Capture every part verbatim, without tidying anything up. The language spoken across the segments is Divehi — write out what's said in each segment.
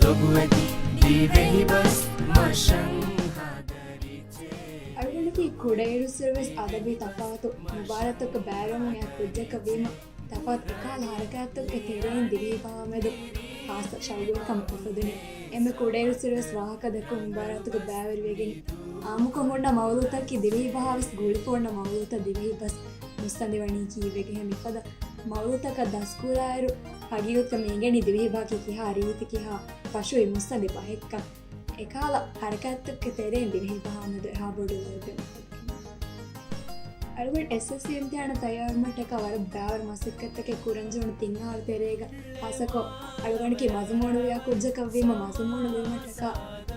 ދިވެހި ބަސް މަށަށް ހަދަ ރިޗެއް. އަޅުގަނޑަކީ ކުޑައިރުއްސުރެވެސް އަދަބީ ތަފާތު މުބާރާތްތަކަށް ބައިވެރިވަމުން އެ ކުއްޖަކަށް ވީމަ، ތަފާތު އެކަހަލަ ހަރަކާތްތަކުގެ ތެރެއިން ދިވެހި ބަހާ މެދު ހާއްސަ ޝައުގުވެރިކަމެއް އުފެދުނީ. އެންމެ ކުޑައިރުއްސުރެވެސް ވާހަކަ ދައްކަމުން މުބާރާތުގެ ބައިވެރިވެގެން، އާއްމުކޮށް ހުންނަ މައުލޫތަކީ ދިވެހި ބަހާވެސް ގުޅިފަ ހުންނަ މައުލޫތައް. ދިވެހި ބަސް މުއްސަނދިވަނީ ކީއްވެގެހެން؟ މިފަދަ މައުލޫތަކަށް ދަސްކުރާއިރު، ހަގީގަތުގަ މި އެނގެނީ ދިވެހި ބަހަކީ ކިހާ ރީތި ކިހާ ފަށުވި މުއްސަނދި ބަހެއްކަން. އެކަހަލަ ހަރަކާތްތަކުގެ ތެރެއިން ދިވެހި ބަހާ މެދު އެހާ ބޮޑު ލޯބި. އަޅުގަނޑު އެސްއެސްސީ އިމްތިހާނަށް ތައްޔާރުވުމަށްޓަކާ ވަރަށް ބައިވަރު މަސައްކަތްތަކެއް ކުރަންޖެހުނު ތިން އަހަރު ތެރޭގަ. ހާއްސަކޮށް އަޅުގަނޑަކީ މަޒުމޫނު ލިޔާ ކުއްޖަކަށްވީމަ، މަޒުމޫނު ލިޔުމަށްޓަކާ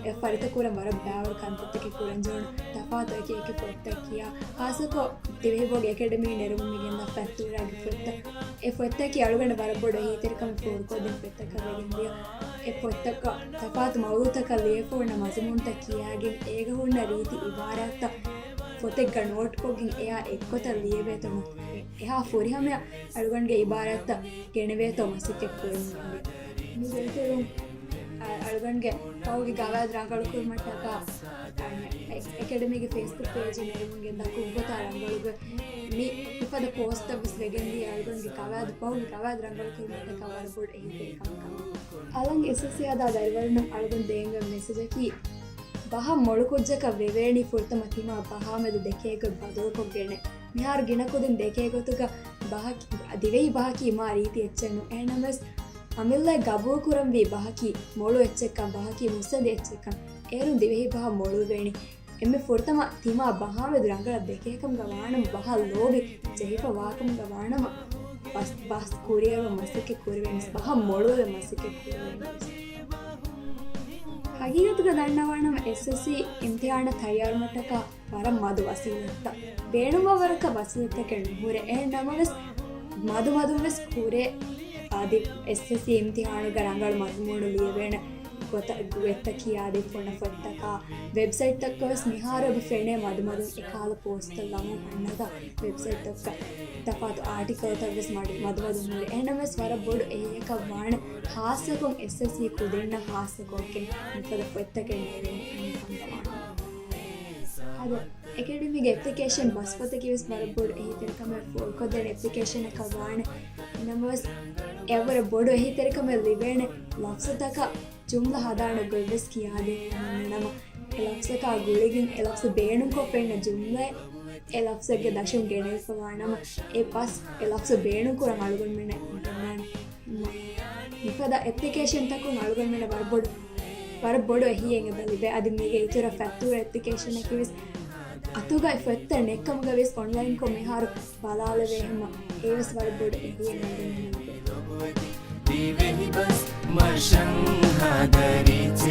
އެ ފަރިތަ ކުރަން ވަރަށް ބައިވަރު ކަންތައްތަކެއް ކުރަންޖެހުނު. ތަފާތު އެކި އެކި ފޮތްތައް ކިޔާ. ހާއްސަކޮށް ދިވެހިބަހުގެ އެކަޑަމީން ނެރެވުމުގެންދާ ފަތްތޫރާގެ ފޮތްތައް. އެ ފޮތްތަކީ އަޅުގަނޑަށް ވަރަށް ބޮޑު އެހީތެރިކަމެއް ފޯރުކޮށްދިން ފޮތްތަކަށް ވެގެންދިޔަ. އެ ފޮތްތަކަށް ތަފާތު މައުޟޫޢުތަކަށް ލިޔެފަ ހުންނަ މަޒުމޫނުތައް ކިޔާގެން، އޭގަ ހުންނަ ރީތި އިބާރާތްތައް ފޮތެއްގަ ނޯޓްކޮށްގެން އެއާ އެއްގޮތަށް ލިޔެވޭތޯ މަ-، އެހާ ފުރިހަމަޔަށް އަޅުގަނޑުގެ އިބާރާތްތައް ގެނެވޭތޯ މަސައްކަތް ކުރަން. މި ދެމިތިބުން އަ-، އަޅުގަނޑުގެ ފަހުގެ ގަވާއިދު ރަނގަޅު ކުރުމަށްޓަކާ އެ-، އެކަޑަމީގެ ފޭސްބުކް ޕޭޖް ނެރެވުން ގެންދާ ކުއްގޮތާ ރަނގަޅުގެ މި މިފަދަ ޕޯސްޓްތައް ވެސް ވެގެންދިޔަ އަޅުގަނޑުގެ ގަވާއިދު ފަހުގެ ގަވާއިދު ރަނގަޅު ކުރުމަށްޓަކާ ވަރަށް ބޮޑު އެހީތެރިކަމެއް ކަމަށް. އަލަން އެސްއެސްސީ ހަދާ ދަރިވަރުންނަށް އަޅުގަނޑު ދޭން މެސެޖަކީ، ބަހަށް މޮޅު ކުއްޖަކަށް ވެވޭނީ ފުރަތަމަ ތިމާ ބަހާ މެދު ދެކޭ ގޮތް ބަދަލުކޮށްގެން. މިހާރު ގިނަ ކުދިން ދެކޭ ގޮތުގަ ބަހަކީ، ދިވެހި ބަހަކީ މާ ރީތި އެއްޗެއް ނޫން. އެހެންނަމަވެސް، އަމިއްލައަށް ގަބޫލު ކުރަންވީ ބަހަކީ މޮޅު އެއްޗެއްކަން، ބަހަކީ މުއްސަނދި އެއްޗެއްކަން. އޭރުން ދިވެހި ބަހަށް މޮޅުވެވޭނީ. އެންމެ ފުރަތަމަ ތިމާ ބަހާ މެދު ރަނގަޅަށް ދެކޭކަމުގަ ވާނަމަ، ބަހަށް ލޯބި ޖެހިފަ ވާކަމުގަ ވާނަމަ، ބަސް، ބަސް ކުރިއަރުވަން މަސައްކަތް ކުރެވޭނެ، ބަހަށް މޮޅުވެވެން މަސައްކަތް ކުރެވޭނެ. ހަގީގަތުގަ ދަންނަވާނަމަ، އެސްއެސްސީ އިމްތިހާނަށް ތައްޔާރުވުމަށްޓަކާ ވަރަށް މަދު ވަސީލަތްތައް، ބޭނުންވާ ވަރަކަށް ވަސީލަތްތަކެއް ނުހުރޭ. އެހެން ނަމަވެސް، މަދު މަދުން ވެސް ކުރޭ. އަދި އެސްއެސްސީ އިމްތިހާނުގަ ރަނގަޅު މަޒުމޫނު ލިޔެވޭނެ ގޮތަށް ގޮތްތައް ކިޔާދީފަ ހުންނަ ފޮތްތަކާ، ވެބްސައިޓްތަކަށް ވެސް މިހާރު އެބަ ފެނޭ މަދުމަދުން އެކަހަލަ ޕޯސްޓްތައް ލަމުން އަންނަތާ ވެބްސައިޓްތަކަށް ތަފާތު އާޓިކަލްތައް ވެސް މަދު، މަދުމަދުން ހުރޭ. އެހެންނަމަވެސް ވަރަށް ބޮޑު އެހީއަކަށް ވާނެ، ހާއްސަކޮށް އެސްއެސްސީ ކުދިންނަށް ހާއްސަކޮށްގެން މިފަދަ ފޮތްތަކެއް ނެރެން އަންނަ ކަމަށް ވާނެ. އަދި އެކަޑަމީގެ އެޕްލިކޭޝަން ބަސްފޮތަކީ ވެސް ވަރަށް ބޮޑު އެހީތެރިކަމެއް ފޯރުކޮށްދޭނެ އެޕްލިކޭޝަނަކަށް ވާނެ. ނަމަވެސް އެއަށްވުރެ ބޮޑު އެހީތެރިކަމެއް ލިބޭނެ ލަފްޒުތަކަށް ޖުމްލަ ހަދާނެ ގޮތްވެސް ކިޔާދޭން ނަމަ، އެ ލަފްޒަކާ ގުޅިގެން އެ ލަފްޒު ބޭނުންކޮށް ފެންނަ ޖުމްލައެއް އެ ލަފްޒެއްގެ ދަށުން ގެނެވިފަ ވާނަމަ، އެ ބަސް އެ ލަފްޒު ބޭނުންކުރަން އަޅުގަނޑުމެންނަށް އެނގެންނާނެ. މިފަދަ އެޕްލިކޭޝަންތަކުން އަޅުގަނޑުމެންނަށް ވަރަށް ބޮޑު، ވަރަށް ބޮޑު އެހީއެއް އެބަ ލިބޭ. އަދި މީގެ އިތުރަށް ފަތްތޫރަ އެޕްލިކޭޝަނަކީ ވެސް އަތުގައި ފޮތްތައް ނެތްކަމުގަ ވެސް އޮންލައިންކޮށް މިހާރު ބަލާލެވޭ ހަމަ، އެވެސް ވަރަށް ބޮޑު އެހީއެއް އަޅުގަނޑުމެންނަށް ލިބޭ. ދިވެހި ބަސް މަށަށް ހަދަ ރިޗެއް.